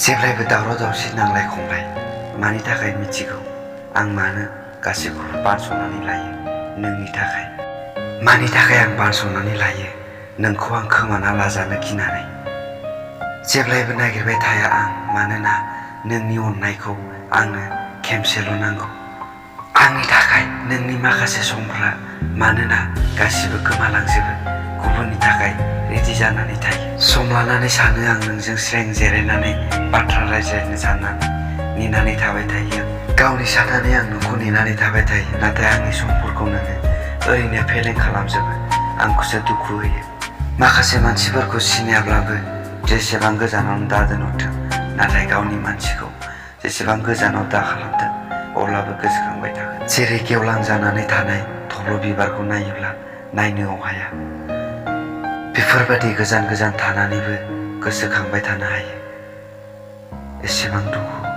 जेब्लायबो दावराव दावसि नांलाय खमलाय मानि थाखाय मिथिगौ आं मानो गासैखौबो बानस'नानै लायो नोंनि थाखाय मानि थाखाय आं बानस'नानै लायो नोंखौ आं खोमाना लाजानो गिनानै जेब्लायबो नागिरबाय थाया आं मानोना नोंनि अननायखौ आंनो खेमसेल' नांगौ आंनि थाखाय नोंनि माखासे समफ्रा मानोना गासिबो गोमालांजोबो गुबुननि थाखाय रेडि जानानै थायो सम लानानै सानो आं नोंजों स्रें जिरायनानै बाथ्रा रायज्लायनो साननानै नेनानै थाबाय थायो गावनि साननानै आं नोंखौ नेनानै थाबाय थायो नाथाय आंनि समफोरखौ नोङो ओरैनो फेलें खालामजोबो आंखौसो दुखु होयो माखासे मानसिफोरखौ सिनायाब्लाबो जेसेबां गोजानावनो दादोनहरथों नाथाय गावनि मानसिखौ जेसेबां गोजानाव दा खालामथों अब्लाबो गोसोखांबाय थागोन जेरै गेवलां जानानै थानाय थब्ल' बिबारखौ नायोब्ला नायनो अहाया बेफोरबायदि गोजान गोजान थानानैबो गोसोखांबाय थानो हायो एसेबां दुखु